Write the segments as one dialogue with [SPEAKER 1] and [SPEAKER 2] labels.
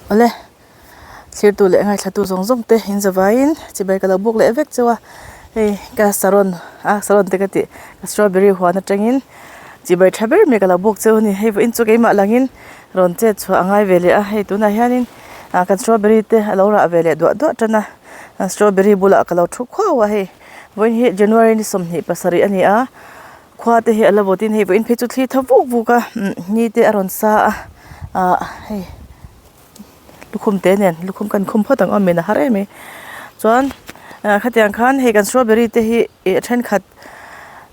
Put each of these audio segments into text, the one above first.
[SPEAKER 1] Awle, thlirtu leh ngaithlatu zawng zawng te in zavaiin chibai ka lo buk leh vek cheu a, hei ka saron a saron te ka tih ka strawberry huan atangin chibai tha ber mai ka lo buk cheu a ni, hei vawiin chu keimah langin rawn chet chhuah a ngai ve leh a, hei tunah hianin ah kan strawberry te a lo rah ve leh duah duah tan a, strawberry bulah ka lo thu khuau a hei vawiin hi January ni 27 a ni a. Khua te hi a la vawt in hei vawiin phei chu thli tha vuk vuk a ni te a rawn sa a ah hei lukhum te nen lukhum kan khum phawt ang aw min a har em mai chuan ah khatiang khan hei kan strawberry te hi ih a thenkhat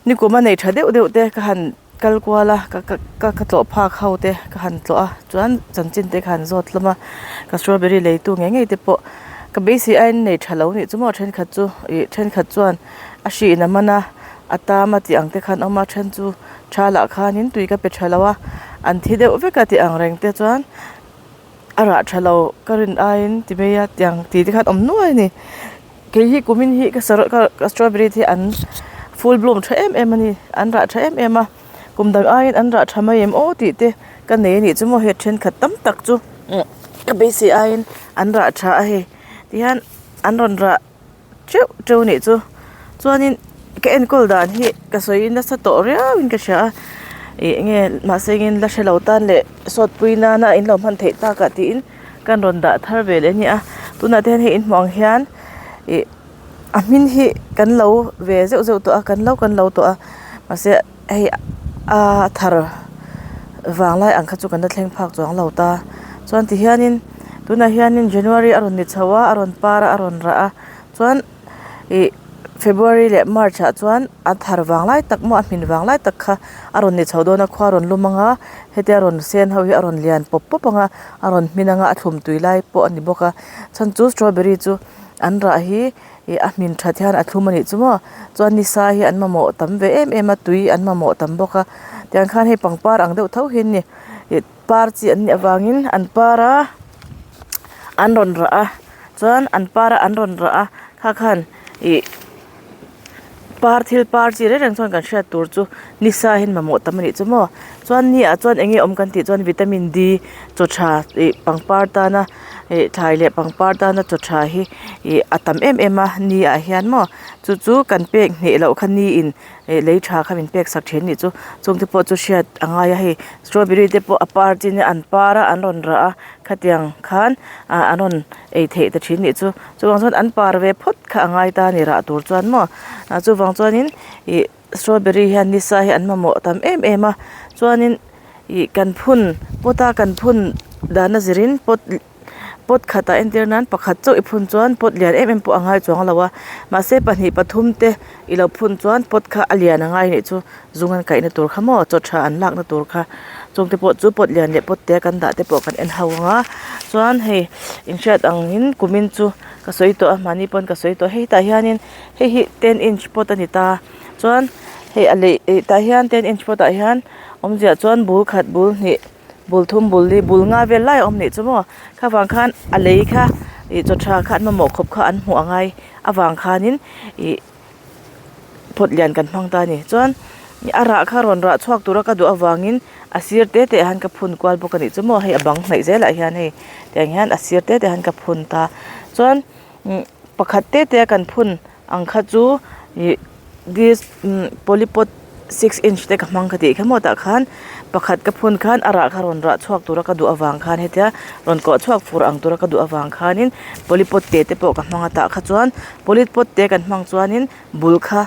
[SPEAKER 1] nikum a nei tha deuh deuh te ka han kal kual a ka ka ka tlawh phak ho te ka han tlawh a chuan chanchin te ka han zawt hlawm a ka strawberry lei tu ngei ngei te pawh ka beisei aiin nei tha lo nih chu maw thenkhat chu ih thenkhat chuan a hriin a man a. A tam a tih ang te khan awm a then chu tha lah khanin tui ka pe tha lo a an thi deuh vek a tih ang reng te chuan a rah tha lo ka rin aiin ti mai a tiang tih te khan awm nuai a ni kei hi kumin hi ka sar ka strawberry te hi an full bloom tha em em a ni an rah tha em em a kum dang aiin an rah tha mai em aw tih te ka nei a nih chu maw hei thenkhat tam tak chu ka beisei aiin an rah tha a hei tihian an rawn rah. teuh teuh nih chu chuanin ka enkawl dan hi ka sawi nasa tawh riau in ka hria a ih enge mahse engin la hrelo tan leh sawt pui nana in lo hman theih tak ah tiin kan rawn dah thar ve leh a ni a tunah te hian hei inhmuh ang hian ih a hmin hi kan lo ve zeuh zeuh tawh a kan lo kan lo tawh a mahse hei a thar vanglai ang kha chu kan la thleng phak chuang lo ta chuan ti hianin. Tunah hianin January a rawn ni chho a a rawn par a a rawn rah a chuan ih February leh March ah chuan a thar vang lai tak maw a hmin vang lai tak kha a rawn ni chho dawn a khua a rawn lum ang a hetia rawn sen ho hi a rawn lian pawp pawp ang a a rawn hmin ang a a thlum tui lai pawh a ni bawk a chhan chu strawberry chu an rah hi ih a hmin that hian a thlum a nih chu maw chuan nisa hi an mamawh tam ve em em a tui an mamawh tam bawk a tiang khan hei pangpar ang deuh tho hi an ni ih. Par chi an nih avangin an par a an rawn rah a chuan an par a an rawn rah a kha khan ih par thil par chi reng reng chuan kan hriat tur chu nisa hian mamawh tam a nih chu maw chuan ni ah chuan eng nge awm kan tih chuan vitamin D chaw tha ih pangpar tana ih thlai leh pangpar tana chaw tha hi ih a tam em em a ni ah hian maw chu chu kan pek hneh loh kha ni in. Ih lei tha kha min pek sak thin nih chu chung te pawh chu hriat a ngai a hei strawberry te pawh a par chin an par a an rawn rah a khatiang khan ah an rawn ei theih ta thin nih chu chuvang chuan an par ve phawt kha a ngai ta a ni rah tur chuan maw ah chuvang chuanin ih strawberry hian nisa hi an mamawh tam em em a chuanin ih kan phun pot a kan phun dan a zirin pot. Pot khatah entir nan pakhat chauh i phun chuan pot lian em em pawh a ngai chuang lo a mahse pahnih pathum te i lo phun chuan pot kha a lian a ngai anih chu zung an kaihna tur kha maw chaw tha an lakna tur kha chung te pawh chu pot lian leh pot te kan dah te pawh kan en ho ang a chuan hei inhriat angin kumin chu ka sawi tawh a mahni pawn ka sawi tawh hei tah hianin hei hi ten inch pot a ni ta chuan hei a lei ih tah hian ten inch pot ah hian awmzia chuan bul khat bul hnih. Bul thum bul li bul nga vel lai a awm nih chu maw kha vang khan a lei kha ih chaw tha kha an mamawh khawp kha an hmuh a ngai avang khanin ih phawt lian kan hmang ta a ni chuan a rah kha rawn rah chhuak tura ka duh avangin a sir te te ah hian ka phun kual bawk a nih chu maw hei a bang hnaih zelah hian hei tiang hian a sir te te ah hian ka phun ta chuan pakhat te te a kan phun ang kha chu ih this polypot six inch te ka hmang ka tih kha maw tah khan pakhat ka phun khan a rah kha rawn rah chhuak tura ka duh avang khan hetia rawn kawh chhuak fur ang tura ka duh avang khanin polypot te te pawh ka hmang a tah kha chuan polypot te kan hmang chuanin bul kha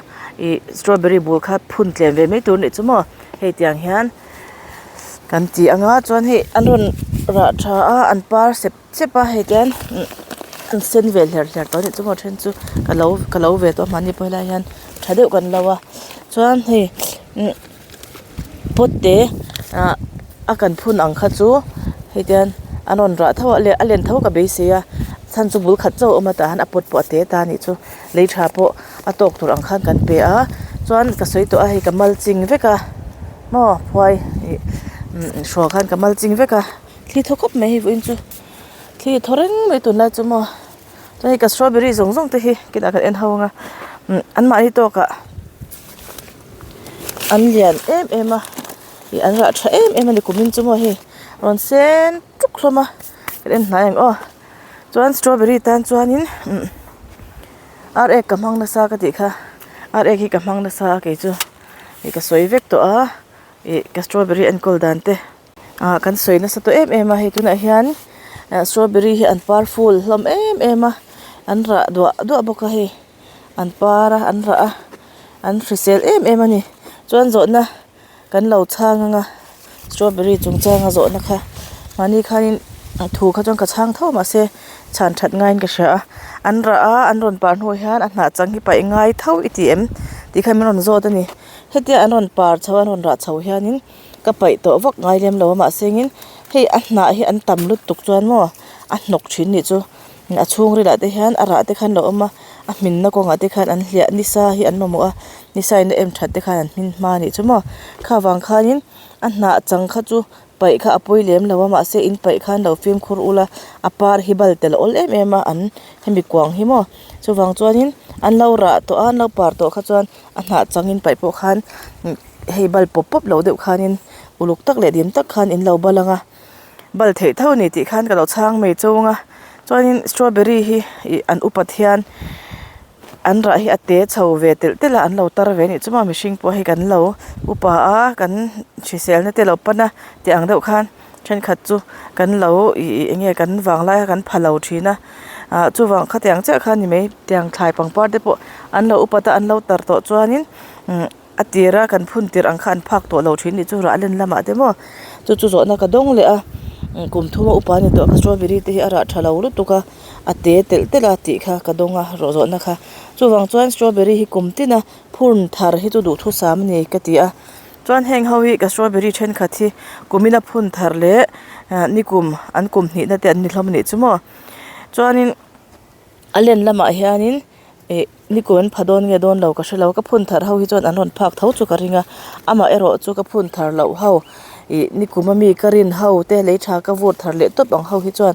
[SPEAKER 1] ih strawberry bul kha phun tlem ve mai tur a nih chu maw hei tiang hian kan ti anga chuan hei an rawn rah tha a an par sep sep a hei tian an sen ve hler hler tawh a nih chu maw then chu ka lo ka lo ve tawh a mahni pawh helai hian tha deuh kan lo a chuan hei umm pot te ah a kan phun ang kha chu hei tian an rawn rah tho a a len tho ka beisei a chhan chu bul khat chauh a awm a tah hian a pot pawh a te ta a nih chu lei tha pawh a tawk tur ang khan kan pe a chuan ka sawi tawh a hei ka mal ching vek a maw phuai ih hrual khan ka mal ching vek a. Thli thaw khawp mai hei vawiin chu thli thaw reng mai tunlai chu maw chuan hei ka strawberry zawng zawng te hi kinah kan en ho ang a umm anmahni tawkah an lian em em a ih an rah tha em em a ni kumin chu maw hei rawn sen tuk hlawm a. Kan en hnai ang aw. Chuan strawberry tan chuanin umm ar ek ka hmang nasa ka tih kha ar ek hi ka hmang nasa a kei chu ih ka sawi vek tawh a ih ka strawberry enkawl dan te ah kan sawi nasa tawh em em a hei tunah hian ah strawberry hi an par full hlawm em em a an rah duah duah bawk a hei an par a an rah a an hrisel em em a ni chuan zawhna. Kan lo chhang anga strawberry chungchanga zawhna kha mahni khanin thu kha chuan ka chhang tho mahse chhan that ngaiin ka hria a an rah a an rawn par hnuah hian a hnah chang hi paih ngai tho i ti em tih kha min rawn zawt a ni hetia an rawn par chho a an rawn rah chho hianin ka paih tawh vak ngai lem lo a mahse engin hei a hnah hi an tam lutuk chuan maw a hnawk thin nih chu. A chhungril ah te hian a rah te khan lo awm a a hminna kawngah te khan an hliah nisa hi an mamawh a nisa in a em that te khan an hmin hma a nih chu maw kha vang khanin a hnah chang kha chu paih kha a pawi lem lo a mahse in paih khan lo fimkhur ula a par hi bal tel awl em em a an hemi kuang hi maw chuvang chuanin an lo rah tawh a an lo par tawh kha chuan a hnah chang in paih pawh khan hei bal pawp pawp lo deuh khanin uluk tak leh dim tak khan in lo bal ang a. Bal theih tho a ni tih khan ka lo chhang mai chauh ang a chuanin strawberry hi ih an upat hian an rah hi a te chho ve telh telh a an lo tar ve a nih chu maw mihring pawh hei kan lo upa a kan hriselna te lo pan a tih ang deuh khan thenkhat chu kan lo ih ih eng nge kan vanglai a kan pha lo thin a ah chuvang khatiang chiah kha a ni mai tiang thlai pangpar te pawh an lo upat a an lo tar tawh chuanin umm. A tira kan phun tirh ang kha an phak tawh lo thin nih chu rah len lamah te maw chu chu zawhna ka dawng leh a kum thuma upa a ni tawh ka strawberry te hi a rah tha lo lutuk a a te telh telh a tih kha ka dawng a rawh zawhna kha chuvang chuan strawberry hi kum tin a phun thar hi chu duhthusam a ni ka ti a chuan heng ho hi ka strawberry thenkhat hi kumina phun thar leh nikum an kum hnihna te an ni hlawm a nih chu maw chuanin. A len lamah hianin ih nikawm an pha dawn nge dawn lo ka hrelo ka phun thar ho hi chuan an rawn phak tho chu ka ring a amaherawh chu ka phun thar loh ho ih nikum ami ka rin ho te lei tha ka vur thar leh tawp ang ho hi chuan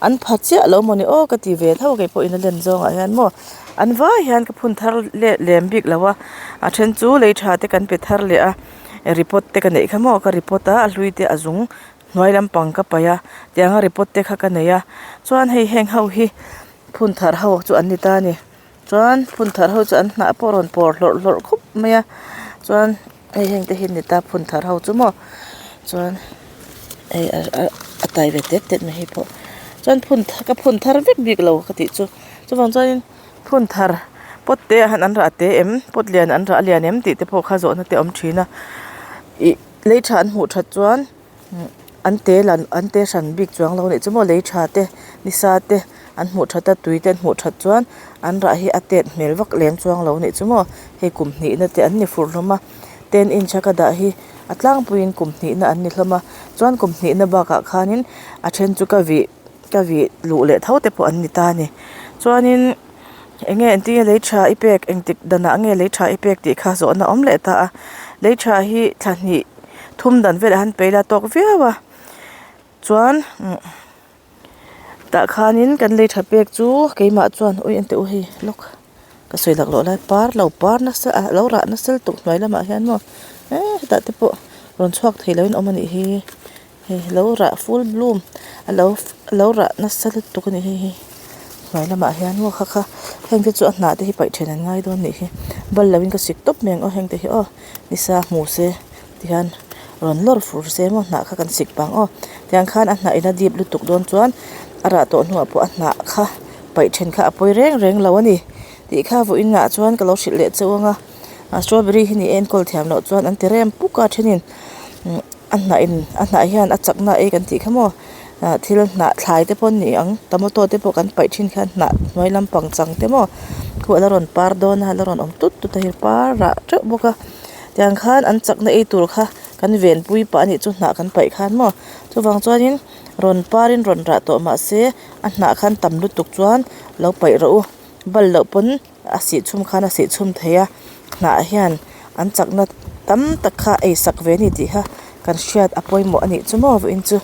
[SPEAKER 1] an pha chiah lo mawni aw ka ti ve tho kei pawhin a len zawngah hian maw an vai hian ka phun thar leh lem bik lo a a then chu lei tha te kan pe thar leh a report te ka neih kha maw ka report a a hlui te a zung. Hnuai lampang ka paih a tianga report te kha ka nei a chuan hei heng ho hi phun thar ho chu an ni ta a ni chuan phun thar ho chu an hnah pawh a rawn pawr hlawrh hlawrh khawp mai a chuan hei heng te hi an ni ta phun thar ho chu maw chuan hei a tai ve tet tet mai hei pawh chuan phun ka phun thar vek bik lo ka tih chu chuvang chuanin phun thar pot te ah hian an rah te em pot lian an rah lian em tih te pawh kha zawhna te a awm thin a ih lei tha an hmuh that chuan. An te lan an te hran bik chuang lo anih chu maw lei tha te nisa te an hmuh that a tui te an hmuh that chuan an rah hi a tet hmel vak lem chuang lo anih chu maw hei kum hnihna te an ni fur hlawm a ten inch a ka dah hi a tlangpuiin kum hnihna an ni hlawm a chuan kum hnihna bakah khanin a then chu ka vih ka vih luh leh tho te pawh an ni ta a ni chuanin eng nge engtin nge lei tha i pek engtik danah nge lei tha i pek tih kha zawhna awm leh ta a lei tha hi thla hnih. Thum dan velah han peih la tawk viau a chuan tah khanin kan lei tha pek chu keimah chuan ui enteh u hei lawk ka sawi lak loh lai par lo par nasa a lo rah nasa lutuk hnuai lamah hian maw eee hetah te pawh rawn chhuak thei loin a awm a nih hi. Hei lo rah full bloom a lo a lo rah nasa lutuk a ni hei hi hnuai lamah hian maw kha kha heng te chu a hnah te hi paih then an ngai dawn anih hi bal lo in ka sik tawp mai ang aw heng te hi aw nisa hmu se tihian rawn lawr fur se maw hnah kha kan sik pang aw tiang khan a hnah in a dip lutuk dawn chuan a rah tawh hnuah pawh a hnah kha paih then kha a pawi reng reng lo a ni tih kha vawiin ah chuan ka lo hrilh leh chauh ang a strawberry hi ni e enkawl thiam loh chuan an ti rem puk a thenin. A hnah in a hnah hian a chakna ei kan tih kha maw ah thil hnah thlai te pawh an ni ang tomato te pawh kan paih thin khan hnah hnuai lampang chang te maw khu a la rawn par dawn a a la rawn awm tut tut a hei par rah teuh bawk a tiang khan an chakna ei tur kha kan ven pui pah a nih chu hnah kan paih khan maw chuvang chuanin rawn par in rawn rah tawh mahse a hnah khan tam lutuk chuan lo paih rawh u bal loh pawn. A sih chhum khan a sih chhum thei a hnah hian an chakna tam tak kha ei sak ve a ni tih kha kan hriat a pawimawh a nih chu maw vawiin chu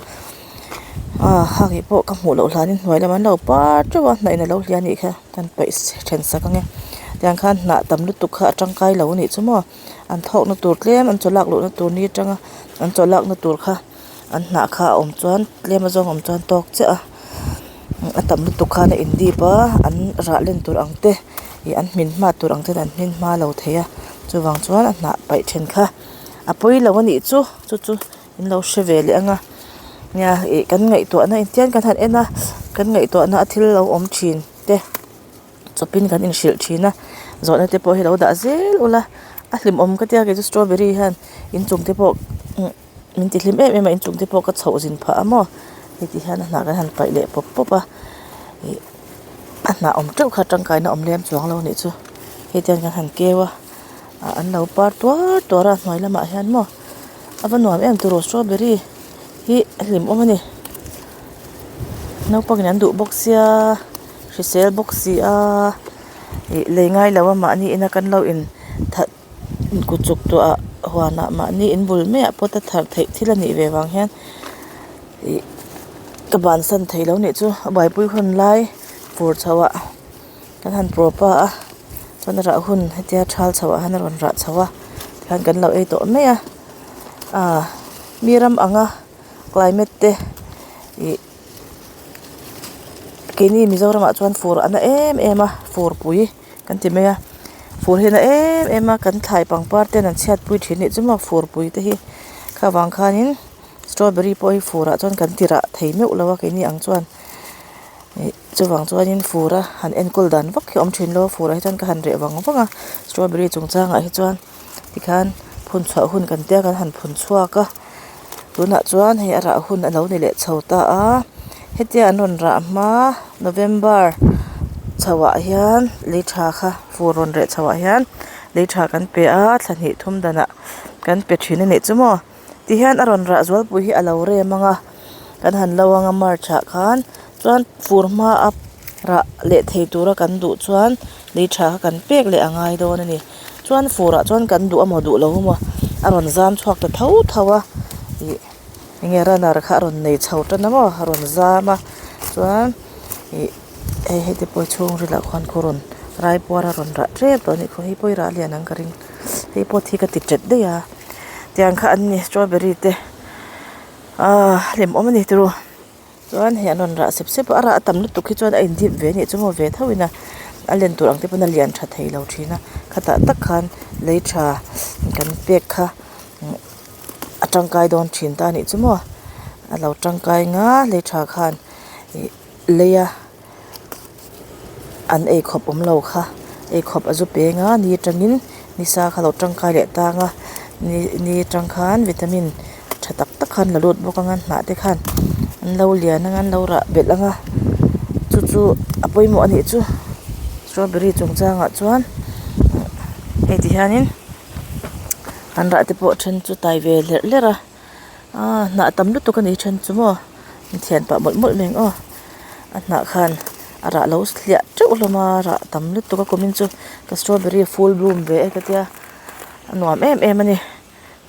[SPEAKER 1] ah hang pawh ka hmuh loh hlanin hnuai lamah an lo par teuh a hnah in a lo hliah a nih kha kan paih then sak ang e tiang khan hnah tam lutuk kha a tangkai lo a nih chu maw an thawkna tur tlem an chaw lak luhna tur ni atanga an chaw lakna tur kha an hnah kha a awm chuan tlem azawng awm chuan tawk chiah a. A tam lutuk khan a in dip a an rah len tur ang te ih an hmin hma tur ang ten an hmin hma lo thei a chuvang chuan a hnah paih then kha a pawi lo a nih chu chu chu in lo hre ve leh ang a nia ih kan ngaihtuahna engtiang kan han en a kan ngaihtuahna a thil lo awm thin te. Chawpin kan inhrilh thin a, zawhna te pawh hi lo dah zel ula, a hlimawm ka tia kei chu strawberry hian inchung te pawh min ti hlim em em a, inchung te pawh ka chhoh zin phah a maw hei ti hian a hnah kan han paih leh pawp pawp a, ih a hnah awm teuh kha tangkaina awm lem chuang lo a nih chu, hei te hian kan han keu a, ah an lo par tuar tuar a hnuai lamah hian maw a va nuam em turu strawberry hi a hlimawm a ni, naupangin an duh bawk sia. Hrisel bawk si a ih lei ngai lo a mahni ina kan lo in that kut chuk tawh ah huanah mahni in bul maiah pawh ta thar theih thil a nih ve vang hian ih ka bansan thei lo nih chu a buaipui hun lai fur chho ah kan han pawr pa a chuan a rah hun hetia thal chho ah hian a rawn rah chho a tikhan kan lo ei tawh mai a ah mi ram anga climate te ih. Keini Mizoramah chuan fur a na em em a furpui kan ti mai a fur hi a na em em a kan thlai pangpar ten an chhiatpui thin anih chu maw furpui te hi kha vang khanin strawberry pawh hi furah chuan kan ti rah thei meuh lo a keini ang chuan ih chuvang chuanin fur a han enkawl dan vak hi a awm thin lo a furah hi chuan ka han reh vang vang a strawberry chungchangah hi chuan. Tikhan phun chhuah hun kan tia kan han phun chhuak a tunah chuan hei a rah hun a lo ni leh chho ta a hetia an rawn rah hma November chho ah hian lei tha kha fur rawn reh chho ah hian lei tha kan pe a thla hnih thum danah kan pe thin a nih chu maw tihian a rawn rah zualpui hi a lo rem ang a kan han lo ang a march ah khan chuan fur hma a rah leh thei tura kan duh chuan lei tha kha kan pek leh a ngai dawn a ni. Chuan furah chuan kan duh amaw duh lo amaw a rawn zam chhuak ta tho tho a ih enge runner kha a rawn nei chho tan amaw a rawn zam a chuan ih hei heti pawh hi chhungril ah khuan khu rawn raipuar a rawn rah tep tawh a nih khu hei pawh hi rah lian ang ka ring hei pawh thi ka ti tet daih a tiang kha an ni strawberry te ah hlimawm a ni tiraw. Chuan hei an rawn rah sep sep a a rah tam lutuk hi chuan a in dip ve anih chu maw ve tho in a a len tur ang te pawn a lian tha thei lo thin a khatah tak khan lei tha kan pek kha a tangkai dawn thin ta anih chu maw a lo tangkai nga lei tha khan ih lei a an ei khawp awm lo kha ei khawp a zu peng a ni atangin nisa kha lo tangkai leh tang a ni ni atang khan vitamin tha tak tak khan la lut bawk ang a hnah te khan an lo lian ang a an lo rah belh ang a chu chu a pawimawh a nih chu strawberry chungchangah chuan hei ti hianin an rah te pawh a then chu tai ve hlerh hlerh a. Aaa hnah tam lutuk a ni then chu maw inthian pah mawlh mawlh mai ang aw a hnah khan a rah lo hliah teuh hlawm a rah tam lutuk a kumin chu ka strawberry a full bloom ve e ka tia a nuam em em a ni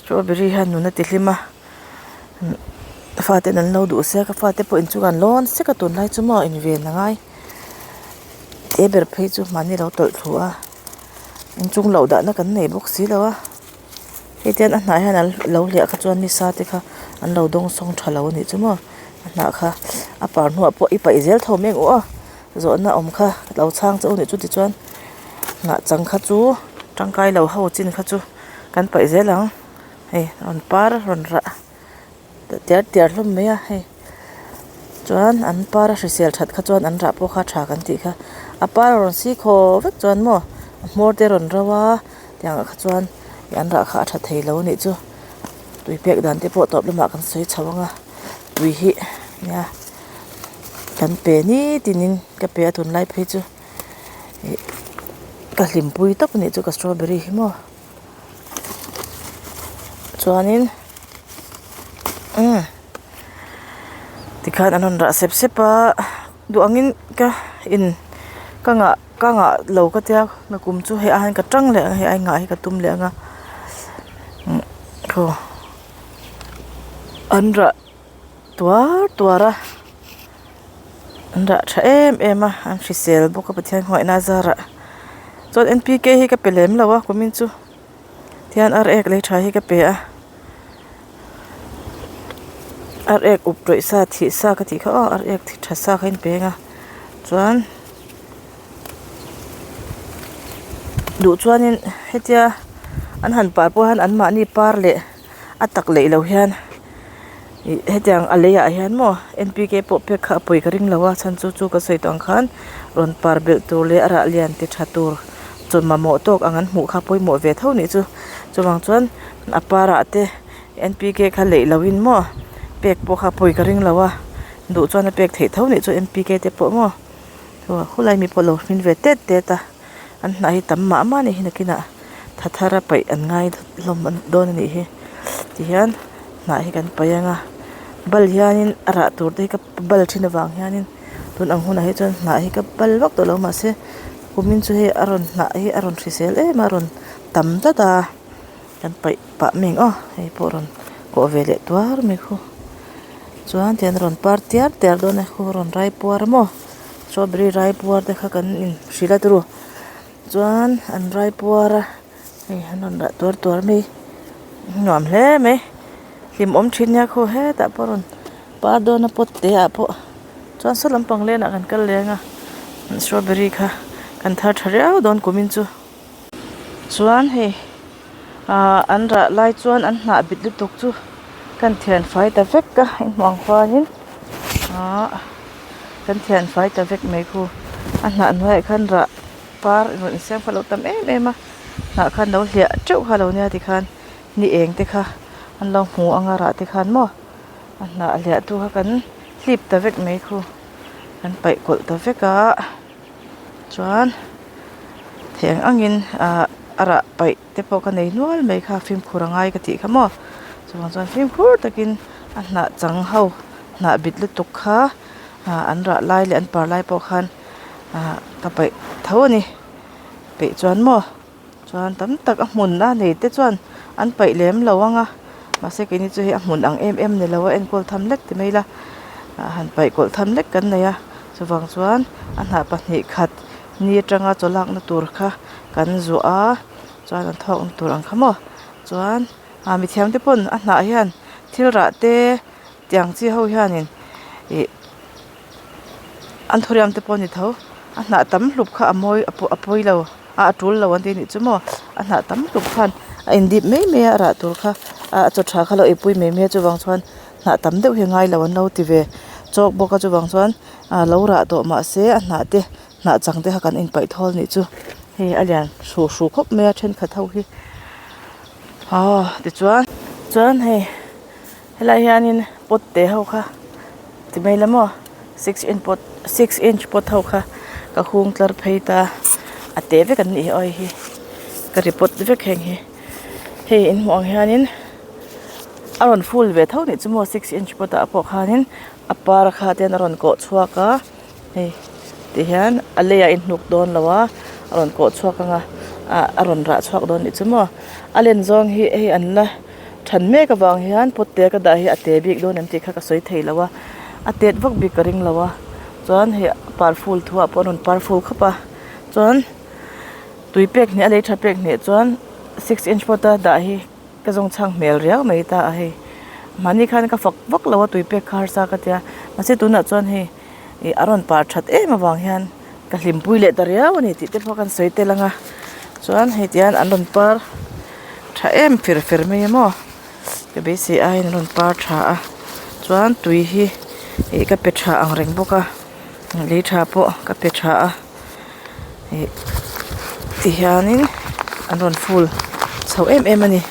[SPEAKER 1] strawberry hian nun a ti hlim a fate an lo duh sia ka fate pawh inchungah an lawn sek a tunlai chu maw inven a ngai te ber phei chu mahni lo tawlh thlu a inchung loh dahna kan nei bawk si lo a. Hei te hian a hnah hian an lo hliah kha chuan nisa te kha an lo dawng sawng tha lo a nih chu maw a hnah kha a par hnuah pawh i paih zel tho mai ang u aw zawhna awm kha lo chhang che u nih chu tichuan hnah chang kha chu tangkai lo ho chin kha chu kan paih zel ang hei rawn par rawn rah. Tiar tiar hlawm mai a hei chuan an par a hrisel that kha chuan an rah pawh kha tha kan tih kha a par a rawn si khaw vek chuan maw a hmawr te a rawn ro a tiang ah kha chuan an rah kha a tha thei lo a nih chu tui pek dan te pawh tawp lamah kan sawi chho ang a tui hi nia kan pe nitin in ka pe a tunlai phei chu ih ka hlimpui tawp a nih chu ka strawberry hi maw. Chuanin umm tikhan an rawn rah sep sep a duh angin ka in ka ngah ka ngah lo ka tia nakum chu hei aiin ka tang leh ang a hei ai ngah hi ka tum leh ang a umm khaw an rah tuar tuar a an rah tha em em a an hrisel bawk a Pathian hmangaihna a zarah chuan N P K hi ka pe lem lo a kumin chu tihian ar ek lei tha hi ka pe a ar ek up tawih sa thih sa ka tih kha aw ar ek thi tha sa kha in peng a. Chuan duh chuanin hetia an han par pawh hian anmahni par leh a tak leh lo hian ih hetiang a lei ah hian maw N P K pawh pek kha a pawi ka ring lo a chhan chu chu ka sawi tawh ang khan rawn par belh tur leh a rah lian ti tha tur chaw mamawh tawk ang an hmuh kha pawimawh ve tho nih chu chuvang chuan a par ah te N P K kha leih lo in maw pek pawh kha pawi ka ring lo a duh chuan a pek theih tho nih chu N P K te pawh maw khulai mi pawh lo hmin ve tet tet a an hnah hi tam mah mah a nih hi nakinah tha thar a paih an ngai hlawm dawn a nih hi tihian hnah hi kan paih ang a bal hianin a rah tur te hi ka bal thin avang hianin tun ang hunah hi chuan hnah hi ka bal vak tawh lo mahse kumin chu hei a rawn hnah hi a rawn hrisel em a a rawn tam tlat a kan paih pah mai ang aw hei pawh rawn kawh ve leh tuar mai khu chuan tihian a rawn par tiar tiar dawn a khu a rawn rai puar a maw strawberry rai puar te kha kan in hrilh a turu chuan an rai puar a hei an rawn rah tuar tuar mai nuam hle mai hlimawm thin nia khaw hetah pawh rawn par dawn a pot te ah pawh chuan saw lampang lenah kan kal leng a strawberry kha kan thar tha riau dawn kumin chu chuan hei ahh an rah lai chuan an hnah bit lutuk chu kan thian fai ta vek a inhmuh ang khuanin ahh kan thian fai ta vek mai khu a hnah hnuaiah khan rah par rawn insiam kha a lo tam em em a hnah khan lo hliah teuh kha a lo nia tikhan ni eng te kha an lo hmu ang a rah te khan maw a hnah hliah tu kha kan hlip ta vek mai khu kan paih kawlh ta vek a chuan thei ang angin ahh a rah paih te pawh ka nei nual mai kha fimkhur a ngai ka tih kha maw chuvang chuan fimkhur takin a hnah chang ho hnah bit lutuk kha ah an rah lai leh an par lai pawh khan ah ka paih tho a ni peih chuan maw chuan tam tak a hmun a nei te chuan an paih lem lo ang a mahse keini chu hei a hmun ang em em ni lo a enkawl tham lek ti mai ila ah han paih kawlh tham lek kan nei a chuvang chuan a hnah pahnih khat ni atanga chaw lakna tur kha kan zuah a chuan an thawk na tur ang kha maw chuan ah mithiam te pawn a hnah hian thil rah te tiang chi ho hianin ih an thawriam te pawh a ni tho a hnah tam hlup kha a mawi a pawi lo a a tul lo an ti anih chu maw a hnah tam hlup khan a indip mai mai a a rah tur kha a chaw tha kha a lo eipui mai mai a chuvang chuan hnah tam deuh hi a ngai lo an lo ti ve chawk bawk a chuvang chuan ah lo rah tawh mahse a hnah te hnah chang te kha kan inpaih thawl anih chu hei a lian hru hru khawp mai a thenkhat ho hi aw tichuan chuan hei helai hianin pot te ho kha ti mai la maw six inch pot six inch pot ho kha ka hung tlar phei ta a te vek an nih hi awi hi ka ri pot vek heng hi hei in hmuh ang hianin a rawn full ve tho nih chu maw six inch pot ah pawh khanin a par kha te hian a rawn kawh chhuak a. Hei ti hian a leiah a inhnuk dawn lo a a rawn kawh chhuak ang a ah a rawn rah chhuak dawn nih chu maw a len zawng hi hei an la than mek avang hian pot te ka dah hi a te bik dawn em tih kha ka sawi thei lo a a tet vak bik ka ring lo a chuan hei par ful thu ah pawh a rawn par ful khawp a chuan tui pek hnih a lei tha pek hnih chuan six inch pot a dah hi. Ka zawng chhang hmel riau mai ta a hei mahni khan ka fak vak lo a tui pek kha harsa ka tia mahse tunah chuan hei ih a rawn par that em avang hian ka hlimpui leh ta riau a ni tih te pawh kan sawi tel ang a chuan hei tihian an rawn par tha em fir fer mai a maw ka beisei aiin an rawn par tha a chuan tui hi ih ka pe tha ang reng bawk a lei tha pawh ka pe tha a. Ih ti hianin an rawn full chho em em a ni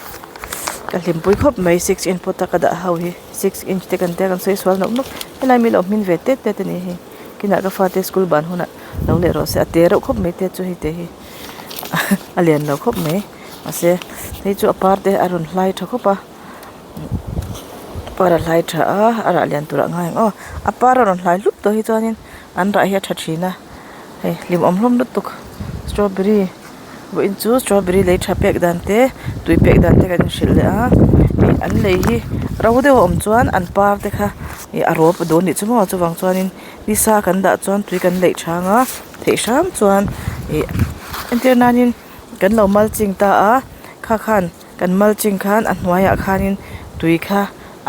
[SPEAKER 1] ka hlimpui khawp mai six inch pawt a ka dah ho hi six inch te kan tia kan sawi sual nawk nawk helai mi lo hmin ve tet tet a ni hei kinah ka fate school ban hunah lo leh rawh se a te reuh khawp mai te chu hei te hi a lian lo khawp mai mahse hei chu a par te a rawn hlai tha khawp a a par a hlai tha a a rah lian turah a ngai ang aw a par a rawn hlai hlup tawh hi chuanin an rah hi a tha thin a hei hlimawm hlawm lutuk strawberry vawiin chu strawberry lei tha pek dan te tui pek dan te kan inhrilh leh a ih an lei hi ro deuh a awm chuan an par te kha ih a rawp a dawn nih chu maw chuvang chuanin nisa kan dah chuan tui kan leih tha ang a theih hram chuan ih entir nanin kan lo mulching ta a kha khan. Kan mulching khan a hnuaiah khanin tui kha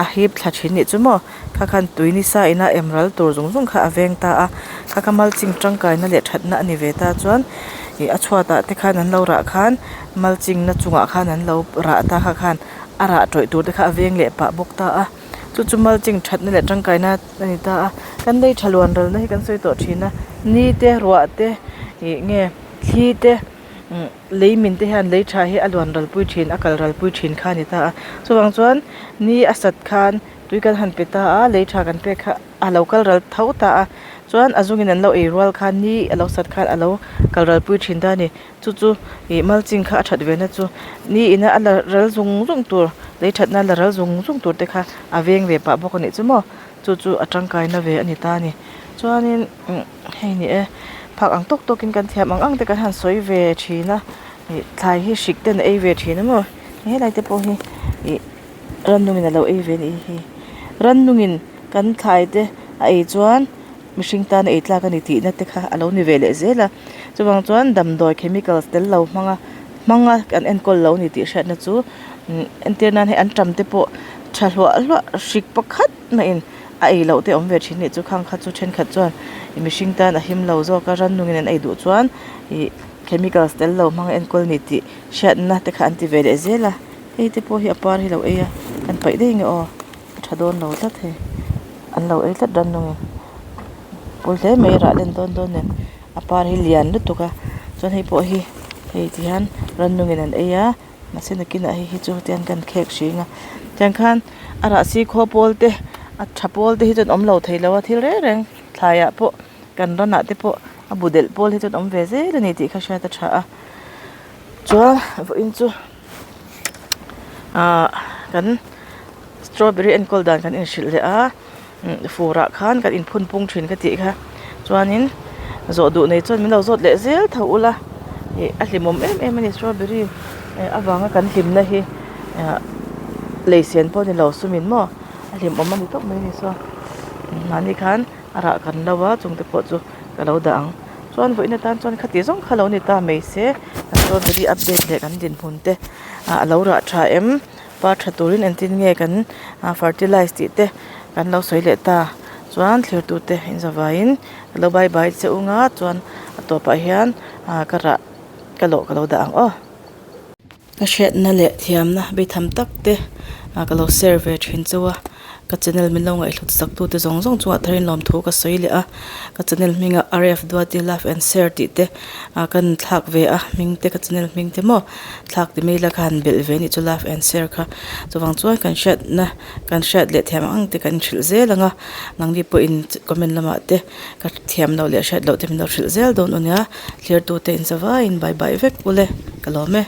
[SPEAKER 1] a hip thla thin nih chu maw kha khan tui nisa ina em ral tur zawng zawng kha a veng ta a kha kha mulching tangkaina leh thatna a ni ve ta chuan ih a chhuat ah te khan an lo rah khan mulching na chungah khan an lo rah ta kha khan a rah tawih tur te kha a veng leh pah bawk ta a chu chu mulching thatna leh tangkaina a ni ta a kan lei tha luan ralna hi kan sawi tawh thin a ni te ruah te ih nge thli te umm lei min te hian lei tha hi a luan ral pui thin a kal ral pui thin kha a ni ta a chuvang chuan ni a sat khan tui kan han pe ta a lei tha kan pek kha a lo kal ral tho ta a chuan a zungin an lo ei rual khan ni a lo sat khan a lo kal ral pui thin ta a ni chu chu ih mulching kha a that ve na chu ni ina a la ral zung zung tur lei thatna la ral zung zung tur te kha a veng ve pah bawk a nih chu maw chu chu a tangkaina ve a ni ta a ni chuanin umm hei ni e phak ang tawk tawkin kan thiam ang ang te kan han sawi ve thin a ih thlai hi hrik ten a ei ve thin a maw helai te pawh hi ih rannungin a lo ei ve a nih hi rannungin kan thlai te a ei chuan mihring tan a ei tlak a ni tihna te kha a lo ni ve leh zel a chuvang chuan damdawi chemicals tel lo hmanga hmanga kan enkawl lo a ni tih hriatna chu entir nan hei antam te pawh tha hluah hluah hrik pakhat maiin a ei loh te awm ve thin nih chu khang kha chu thenkhat chuan ih mihring tan a him lo zawk a rannungin an ei duh chuan ih chemicals tel lo hmanga enkawl a ni tih hriatna te kha an ti ve leh zel a hei te pawh hi a par hi lo ei a kan paih daih nge aw a tha dawn lo tlat hei an lo ei tlat rannungin pawi hle mai rah len dawn dawn nen a par hi lian lutuk a chuan hei pawh hi hei ti hian rannungin an ei a. Mahse nakinah hei hi chu tiang kan khek hring a tiang khan a rah si khaw pawl te a tha pawl te hi chuan awm lo thei lo a thil reng reng thlaiah pawh kan ranah te pawh a bu delh pawl hi chuan awm ve zel a ni tih kha hriat a tha a chuan vawiin chu ahh kan strawberry enkawl dan kan inhrilh leh a. Furah khan kan inphun pung thin ka tih kha chuanin zawh duh nei chuan min lo zawt leh zel tho ula ih a hlimawm em em a ni strawberry avanga kan hlimna hi ah lei sen pawh a ni lo sumin maw a hlimawm a ni tawp mai a ni saw mahni khan a rah kan lo a chungte pawh chu ka lo dah ang chuan vawiin atan chuan khati zawng kha lo ni ta mai se strawberry update leh kan dinhmun te ah a lo rah tha em. Par tha turin engtin nge kan fertilize tih te kan lo sawi leh ta chuan thlir tute inzavaiin ka lo bye bye che ung a chuan a tawpah hian ka rah ka lawh ka lo dah ang aw. Ka hriatna leh thiamna beitham tak te ka lo share ve thin chauh a. Ka channel min lo ngaihhlut sak tute zawng zawng chungah tharin lawmthu ka sawi leh a, ka channel hmingah RF Duati Love and Share tih te ah ka thlak ve a, hming te ka channel hming te maw thlak ti mai ila ka han belh ve anih chu Love and Share kha chuvang chuan kan hriatna kan hriat leh thiam ang te kan inhrilh zel ang a, nangni pawhin comment lamah te ka thiam loh leh hriat loh te min lo hrilh zel dawn u nia, thlir tute in zavaiin bye bye vek ule ka lawm e.